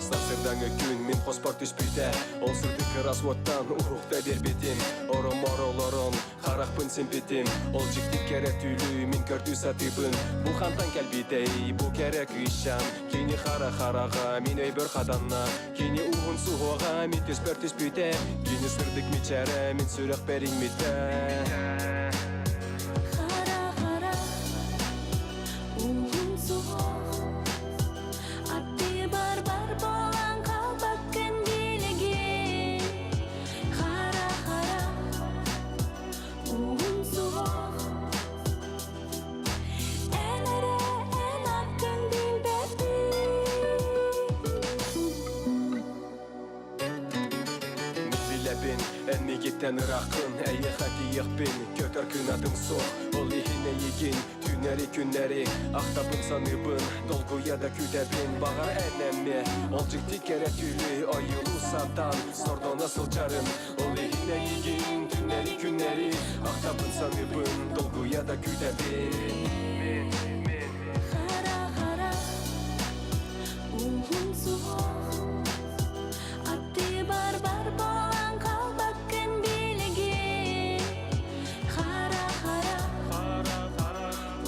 Сарсыардаҥы күн мин хоспор түспүтэ Ол сырдык кырас уоттан уһукта биэрбитим Ороммор олорон харахпын симпитим Ол дьикти кэрэ түүлү мин көрдүү сатыыбын Бу хантан кэлбитэй бу кэрэ кыысчаан Кини хара хараҕа мин өйбөр хатанна Кини уһун суһуоҕа мин түспэр түспүтэ Кини сырдык мичээрэ мин сүрэхпэр иҥмитэ Хара-хара уһун суһуох Аттыбар бар буолан хаалбаккын билигин Хара-хара уһун суһуох Эн эрэ эн аккын билбэппин Билэбин, эн миигиттэн ырааххын, эйиэхэ тиийиэхпин, көтөр кынатым суох, ол иһин эйигин түүннэри-күннэри ахтабын саныыбын, долгуйа да күүтэбин, баҕар эн эмиэ ол дьикти кэрэ түүлү ойуулуу сатаан сордоно сылдьарын, ол иһин эйигин түүннэри-күннэри ахтабын саныыбын, долгуйа да күүтэбин. Хара-хара уһун суһуох Аттыбар бар буолан хаалбаккын билигин Хара-хара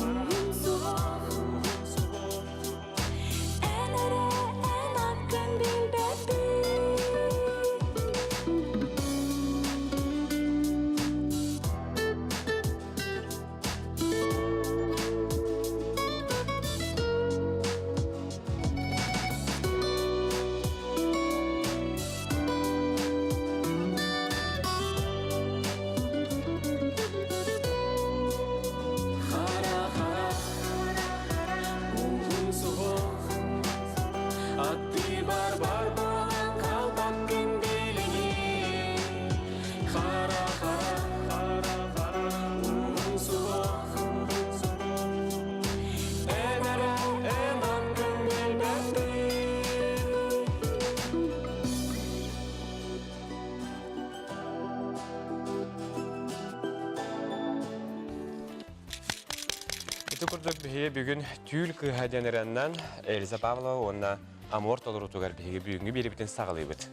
уһун суһуох Эн эрэ эн аккын билбэппин Хара-хара уһун суһуох Аттыбар бар буолан хаалбаккын билигин Хара-хара уһун суһуох Эн эрэ эн аккын билбэппин Ити курдук биһиги бүгүн түүл кыыһа диэн ырыаннан Эльза Павлова уонна Амур толоруутугар биһиги бүгүҥҥү биэриибитин саҕалыыбыт.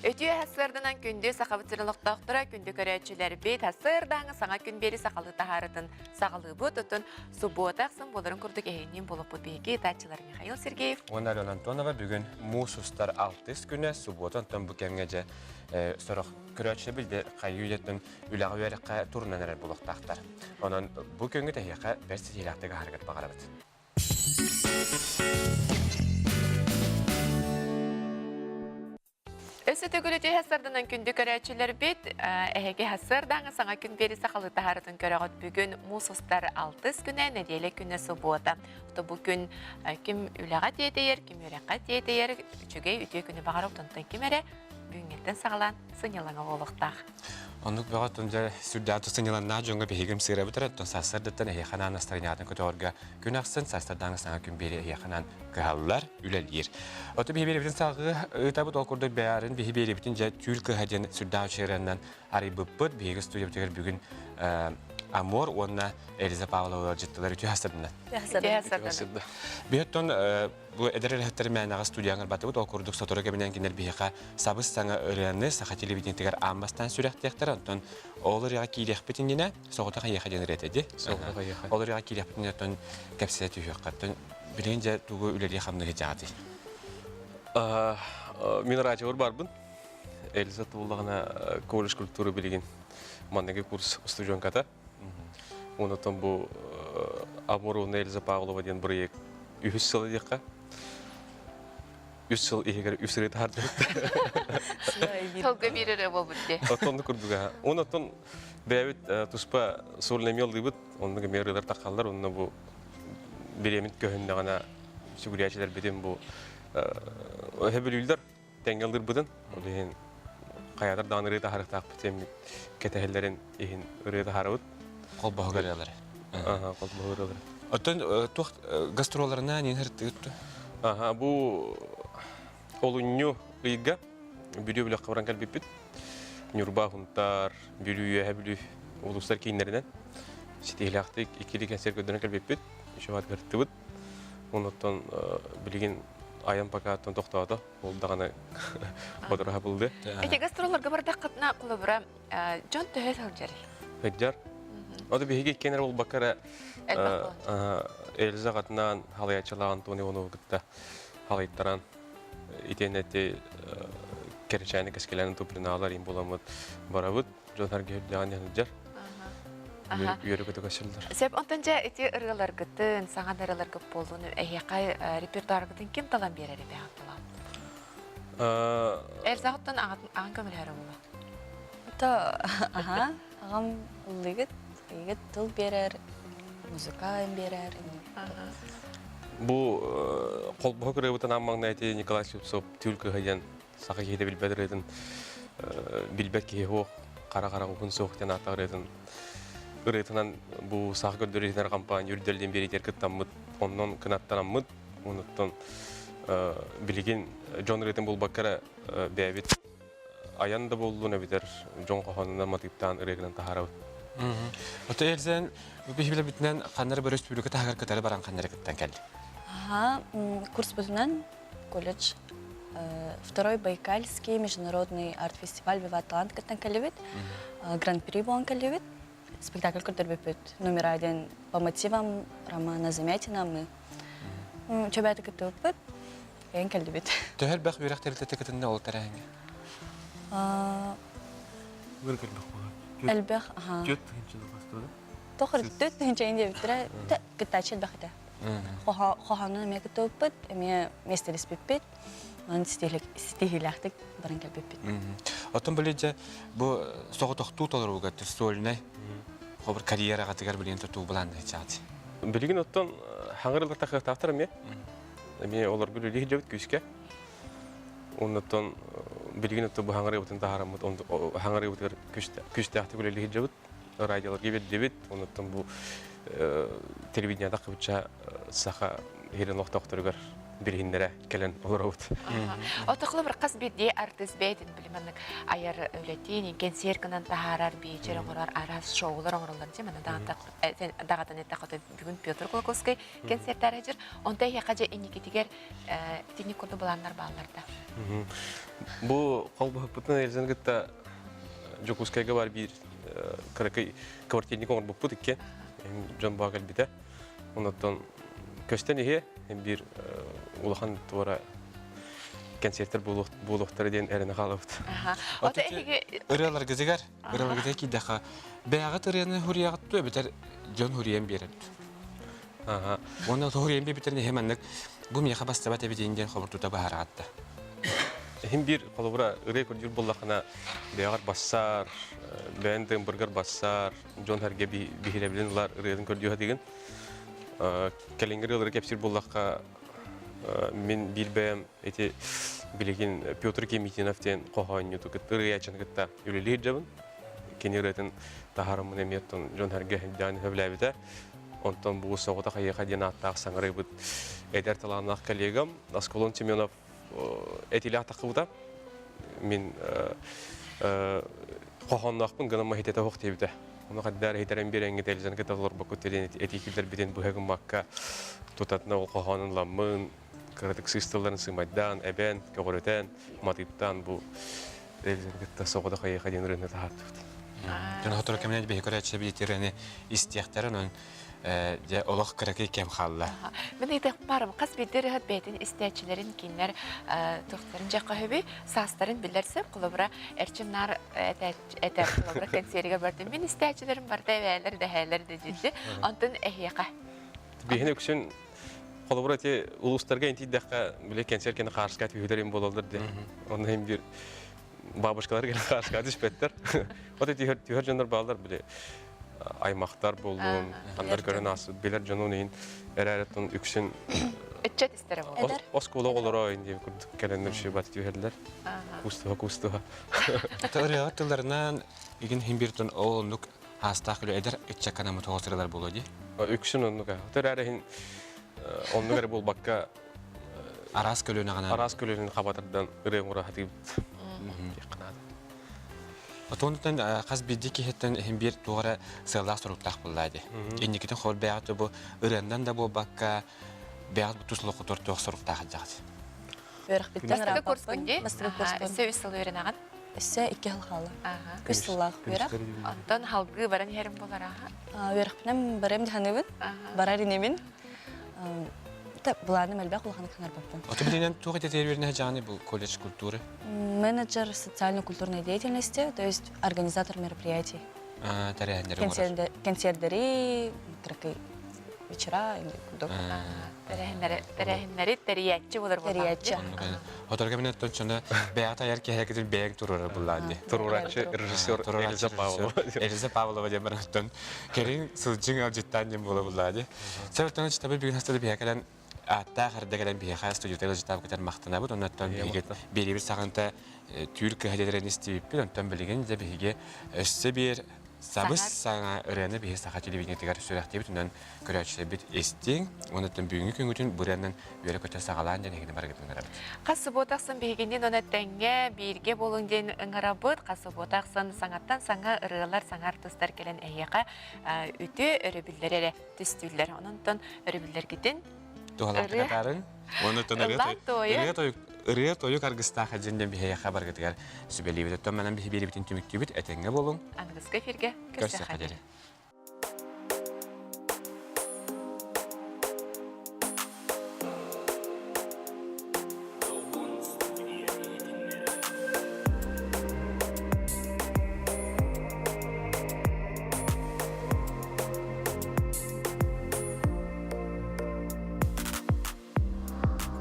Үтүө сарсыарданан күндү сахабыт сирин олохтоохторо, күндү көрөөччүлэрбит, сарсыардааҥы саҥа күн биэри сахалыы таһаарытын саҕалыыбыт. Оттон субуота ахсын буоларын курдук эһигинниин буолуохпут биһиги ытааччылар Михаил Сергеев. Уонна Алена Антонова бүгүн муус устар алтыс күнэ, субуота, онтон бу кэмҥэ дьэ сорох көрөөччү билде хайыы үйэттэн үлэҕэ үөрэххэ турунан эрэр буолуохтаахтар. Онон бу күҥҥүт эһиэхэ бэрт ситиһиилээхтик аһарыгар баҕарабыт. Өссө төгүл үтүө сарданан күндү көрөөччүлэрбит, эһиги сарсыардааҥы саҥа күн биэри сахалыы таһаарытын көрөҕүт. Бүгүн муус устар алтыс күнэ, нэдиэлэ күнэ субуота. Бу күн ким үлэҕэ тиэтэйэр, ким үөрэххэ тиэтэйэр, үчүгэй үтүө күнү баҕарар, онтон ким эрэ бүгүҥҥэттэн саҕалаан сынньалаҥа буолуохтаах. Оннук бөҕө тунжа сүрдээх сынньаланнаах дьоҥҥо биһигим сыырабыт эрэ, оттон сарсыардаттан эһиэхэ анаан настарыйаатын көтөҕөргө күн ахсын сарсыардааҥы саҥа күн биэри эһиэхэ анаан кыһаллар, үлэлиир. Оту биһи биэрибитин салгыы ыытабыт, ол курдук бэйэрин биһи биэрибитин дьэ түүл кыһа диэн сүрдээх үчүгэй арыйбыппыт. Биһиги студиябытыгар бүгүн Амур уонна Эльза Павлова ыалдьыттылар үтүө хастардынан. Үтүө Биһиттон бу эдэр ырыһыттар мээнэҕэ студияҕа ырбатыбыт, ол курдук сотору кэминэн кинилэр биһиэхэ сабыс-саҥа ырыаны саха телевидениетигэр аан бастаан сүрэхтиэхтэр, онтон ол ырыаҕа киириэхпит иннинэ соҕотох эйиэхэ диэн ырыа этэ дии. Соҕотох эйиэхэ. Ол ырыаҕа киириэхпит иннинэ оттон кэпсэтэ түһүөххэ. Оттон билигин дьэ тугу үлэлии-хамныы сылдьаҕытый? Мин радиобар барбын. Эльза туллаҕына колледж культуры билигин манныгы курс устудьуонката. Онтон бу Амуровна Эльза Павлова диэн бырайыак үһүс сыла диэххэ. Үс сыл иһигэр үс ырыа таһаардыбыт. Толго биир ырыа буолбут дии. Оттон курдуга. Онтон бэйэбит туспа сольный ыллыыбыт. Оннук эмиэ ырыалар таххаллар. Онно бу бириэмит көһүннэҕинэ сүгүрүйээччилэрбитин бу өһөбүлүүллэр тэҥҥэ ыллыырбытын. Ол иһин хайаатар даҕаны ырыа таһаарыахтаахпыт диэн кэтэһэллэрин иһин ырыа таһаарабыт. Холбоһук ырыалары. Аха, холбоһук ырыалары. Оттон туох гастролларынан иһэр Аха, бу олунньу ыйга Бүлүү бөлөххө баран кэлбиппит. Ньурба, Хунтаар, Бүлүү, Үөһэ Бүлүү улуустар кииннэринэн ситиһилээхтик иккили кэнсиэр көрдөрөн кэлбиппит. Үчүгэй кырттыбыт. Онуттан билигин айан пока тохтоото. Ол даҕаны бодоруһа булды. Эти гастролларга бардаххытына холобура дьон төһө сылдьарый? Сылдьар. Ото биһиги иккиэн эрэ буолбакка эрэ Эльза аҕатынаан халыйааччылаах Антон Иванову кытта халыйтаран итиэннэ ити кэрэчээни кэскилээн тупринаалар им буламмыт барабыт дьон харгы үрдэҕин сылдьар. Үөрэ-көтө көсүллэр. Сөп, онтон дьэ ити ырыаларгытын, саҥа да ырыаларгыт буоллун, эһиэхэ репертуаргытын ким талан биэрэр эбээҕин талан? Эльзаҕыттан аҕаҥ көмөлөһөрө буолуо. То, аха, аҕам ыллыгыт, ыйыгыт тыл биэрэр, музыка биэрэр. Бу холбоһук ырыабытын аан маҥнай ити Николай Слепцов түүл кыһа диэн саха киһитэ билбэт ырыатын билбэт киһи суох, хара-хара уһун суох диэн ааттаах ырыатын ырыатынан бу саха көрдөрүүтүнэр компания үрдэллин биэриитигэр кыттаммыт, оннон кынаттанаммыт, онуттан билигин дьон ырыатын булбакка эрэ бэйэбит айан да буоллун эбэтэр дьон хоһоонунан матыыптаан ырыагынан таһаарабыт. Ото Эльзен биһибилэбитинэн ханнары бөрөс өрөспүүбүлүкэ таһыгар кытары баран ханнары кыттан кэлли. Ага, курсбутунан колледж второй Байкальский международный арт-фестиваль Виват Талант кыттан кэллибит. Гран-при буолан кэллибит. Спектакль көрдөрбүппүт. Номер один по мотивам романа Замятина мы. Чөбөөтү кыттыбыппыт. Эйэн кэллибит. Төһө элбэх үөрэх тэрилтэтэ кытынна ол тэрээһиҥҥэ? Элбэх, аха. Тохор 4 тыһыынча диэбиттэрэ, кыттааччы элбэх этэ. Хоһоонун эмиэ кыттыбыппыт, эмиэ миэстэлэспиппит. Онон ситиһиилээхтик баран кэлбиппит. Оттон били дьэ бу соҕотохтуу толорууга сольнай хобур карьераҕытыгар билигин тутуу былааннаһычаат. Билигин оттон хаҥырылар тахыахтаахтар эмиэ. Эмиэ олорго үлэлии сылдьабыт күүскэ. Оннуттан билигин оттон бу хаҥырыыбытын таһаараммыт, хаҥырыыбытыгар күүстээхтик үлэлии сылдьабыт. Радиоларга биэрдибит. Оннуттан бу телевидение таххыбычча саха иһирин олохтоохторугар билиһиннэрэ кэлэн олоробут. Отохло бір қас биирдии артыыс бэйэтин билиманнык айар үлэтин, кэнсиэр гынан таһаарар, биэчэр оҥорор, араас шоулар оҥороллор дии. Манна даҕатан эттэххэ бүгүн Петр Кулаковскай кэнсиэртээр сылдьар. Онто эһиэхэ дьэ инникитигэр итинник курдук былааннар бааллар да. Бу холбоһукпутун Эльзаны кытта Дьокуускайга бар биир кыракый квартирник оҥорбуппут икки дьон баа кэлбитэ. Онуттан көстөн иһиэ биир улахан туора кэнсиэртэр буолуохтара диэн эрэнэ хаалабыт. Ырыаларгытыгар, ырыаларгытыгар киирдэххэ, бэйэҕит ырыаны хуруйаҕыт дуо эбэтэр дьон хуруйан биэрэр дуо? Уонна хуруйан биэрбиттэрин иһэ маннык бу миэхэ бастабат эбитин диэн хобуртута баһараат да. Иһин биир холобура ырыа көрдүүр буоллаххына бэйэҕэр бассаар, бэйэн тыымбыргар бассаар, дьон сэргэ биһирэбилин ылар ырыатын көрдүү сатыыгын. Кэлиҥҥи ырыалары кэпсиир буоллахха, мин биир бэйэм ити билигин Петр Кемитинов диэн хоһоонньуту кытта ырыааччыны кытта үлэлиир дьабын. Кини ырыатын таһаарыммын эмиэ оттон дьон сэргэ даҕаны сөбүлээбитэ. Онтон бу соҕотох эйиэхэ диэн ааттаах саҥарыыбыт эдэр талааннаах коллегам Аскалон Семенов этиилээх таххыбыта. Мин хоһоонноохпун гынан маһитэтэ оһох диэбитэ. Ону хайдаар иһитэрэн биэрэҥҥит Эльзаны кытта олорбоккут диэн этии киллэрбитин быһа гыммакка тутатына ол хоһоонун ламмын, кыратык сыыс тылларын сыымайдаан, эбэн, көҕүрэтэн, матыыптаан бу Эльзаны кытта соҕотох эйиэхэ диэн ырыаны таһаартыбыт. Дьон сотору кэминэн биһи көрөөччү билиитирини истиэхтэрин онон дьэ олох кыракый кэм хаалла. Мин ыйытыахпар хас биирдии ырыһыт бэйэтин истээччилэрин кинилэр туохтарын дьэ хөбүй саастарын билэр сөп холобура эрчим наар этэр холобура кэнсиэригэр бардым мин истээччилэрим барыта эбээлэр дэһээлэр дедилди онтон эһиэхэ Биһини үксүн холобура ити улуустарга интийдэххэ били кэнсиэр кэнэ хаарска түһүүлэрин буолаллар де. Онно иһин биир бабушкалар кэлэн хаарска түспэттэр. Вот эти түһэр дьоннор бааллар били аймахтар буоллун, андар көрөн ааспыт билэр дьонун иһин эрээреттон үксүн ыччат истэрэ буолар. Оскуола оҕолоро диэн курдук кэлэннэр үчүгэй түһэллэр. Кустуһа кустуһа. Ырыаҕа тылларынан игин хин биртон ол оннук аастаах үлэ эдэр ыччакка намыт оҕо буолуо дии. Үксүн оннук. Төрөөр иһин оннук эрэ буолбакка араас көлүөнэҕинэн араас көлүөнэн хабатардан ырыа оҥоро сатыыбыт. Диэххэ наада. Отонтон хас биирдии киһиттэн иһин биир туох эрэ сыаллаах-соруктаах буоллаа дии. Инникитин хор бэйэҕит бу ырыаннан да буолбакка, бэйэҕит тус олоххутугар туох соруктаах сылдьаҕыт? Үөрэхпиттэн Бастакы курскун ырааппаппын. дии? Бастакы курспун. Өссө үс сыл үөрэнэҕин? Өссө икки сыл хаалла. Үс сыллаах үөрэх. Онтон халгыы баран иһэрим буолар аха. Үөрэхпинэн барыам дьаһаныбын, барар инибин. Былааным элбэх улаханнык хаҥарбаппын. Ото билинэн туох этэтигэр үөрэнэ сылдьаҕыный бу колледж культуры? Менеджер социально-культурной деятельности, то есть организатор мероприятий. Тэрээһиннэри оҥорор. Кэнсиэрдэри, кыракый вечера или курдук. Тэрээһиннэри тэрийээччи буолар Тэрийээччи. Оторго мен оттон чоно бэйэҕит айар киһи бэйэҥ туруорар буллаан дии. Туруорааччы режиссер Эльза Павлова. Эльза Павлова диэн баран оттон кэлин сылдьыҥ алдьыттаан диэн буола буллаа дии. Сәбәттэн читабы бүгүн хастады биһэ кэлэн ааттаах эрдэ кэлэн биһиэхэ студията ыалдьыттаабыкытар махтанабыт. Оннуттан биһиги биэриибит саҕанта түүр кыһа диэтэрэн истибиппит. Онтон билигин дьэ биһиги өссө биир сабыс саҥа ырыаны биһи саха телевидениетыгар сүрэхтиибит. Онон көрөөччүлэрбит истиҥ. Онуттан бүгүҥҥү күҥҥүтүн бу ырыанан үөрэ-көтө саҕалаан диэн эһигини барыгытын ыҥырабыт. Хас субуота ахсын биһигинниин уонна тэҥҥэ бииргэ буолуҥ диэн ыҥырабыт. Хас субуота ахсын саҥаттан саҥа ырыалар, саҥа артыыстар кэлэн эһиэхэ үтүө өрөбүллэри эрэ түстүүллэр. Онон өрөбүллэргитин туһалаахтык атаарыҥ. Онуттан ырыа тойук аргыстаах дьин диэн биһиэхэ баргытыгар сүбэлиибит. Оттон манан биһи биэрибитин түмүктүүбүт. Этэҥҥэ буолуҥ. Аныгыскы эфиргэ көрсөххө диэри.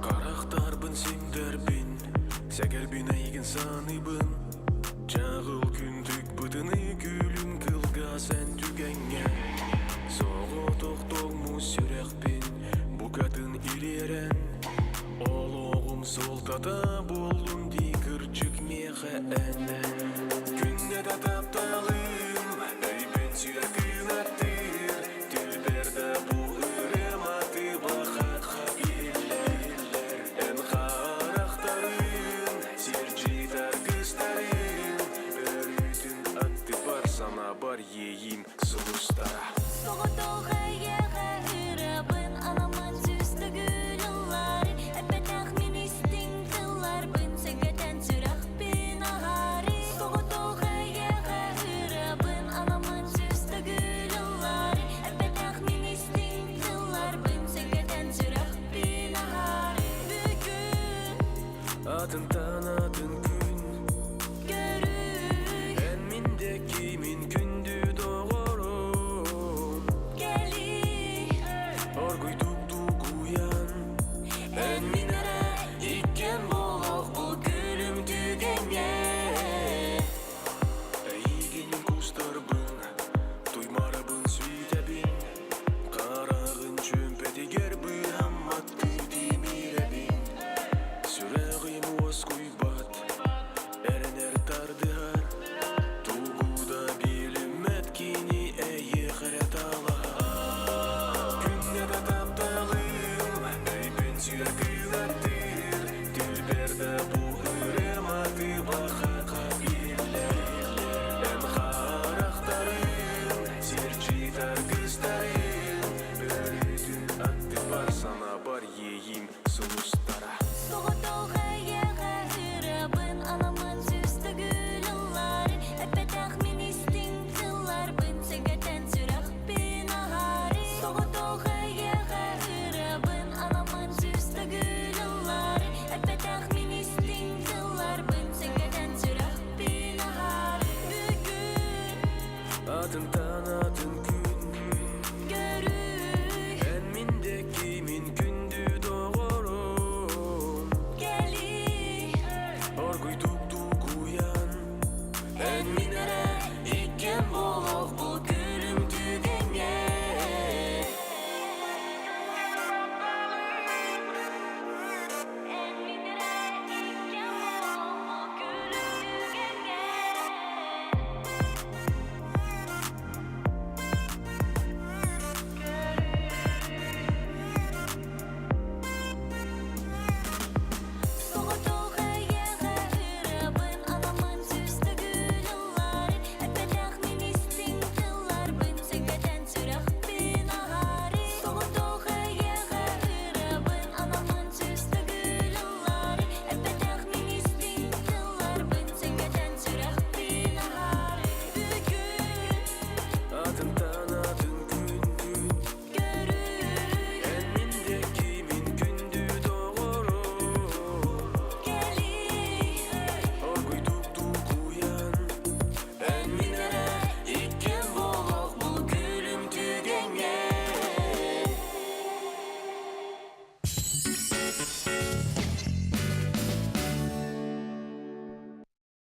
Харахтарбын симдэрбин, сэгэрбин эйигин саныыбын Чаҕыл күндүк бытыны күлүм кылгас эн түгэҥҥэ Соҕотох тоҥмут сүрэхпин букатын ириэрэн Олоҕум суолтата буоллун дии кырдьык миэхэ эн Күннэтэ тапталым өйбүн сүрэхтиир Түлбэр да бу ырыам атыбахат иһиллэр Эн харахтарын сирдьит аргыстарын Өрүүтүн аттыбар санаабар иэйиим сулустара Соҕотох эйиэхэ ырыабын аламмын сүүстүгүл ыллаары Эппэтэх мин истиҥ тылларбын сэгэтэн сүрэхпин аһаары Соҕотох эйиэхэ ырыабын аламмын сүүстүгүл ыллаары Эппэтэх мин истиҥ тылларбын сэгэтэн сүрэхпин аһаары Бүгүн Атынтан атын күн көрүй Эн миндеки мин күндү доҕорум кэлий Оргуйдук дугуйан Эн мин эрэ иккиэн буолуох бу күлүм түгэҥҥэ Эйигин кустарбын, туймарабын сүтэбин Хараҕын чүмпэтигэр быыһаммат күүтүмүрэбин Сүрэҕим уоскуйбат, эрэнэр тардыһар Тугу да билиммэт кини эйиэхэ эрэ талаһар Күннэтэ тапталым, өйбүн сүөргүлэттир Түлбэр да бу ырыам атыбаха иһиллэр Эн харахтарын, сирдьит аргыстарын Өрүүтүн аттыбар санаабар иэйиим сулустара Соҕотох эйиэхэ ырыабын аламмын сүүстүгүл ыллаары Эппэтэх мин истиҥ тылларбын сэгэтэн сүрэхпин аһаары Соҕотох эйиэхэ ырыабын аламмын сүүстүгүл ыллаары Эппэтэх мин истиҥ тылларбын сэгэтэн сүрэхпин аһаары Бүгүн Атынтан атын күн көрүй Эн миндеки мин күндү доҕорум кэлий Оргуйдук дугуйан Эн мин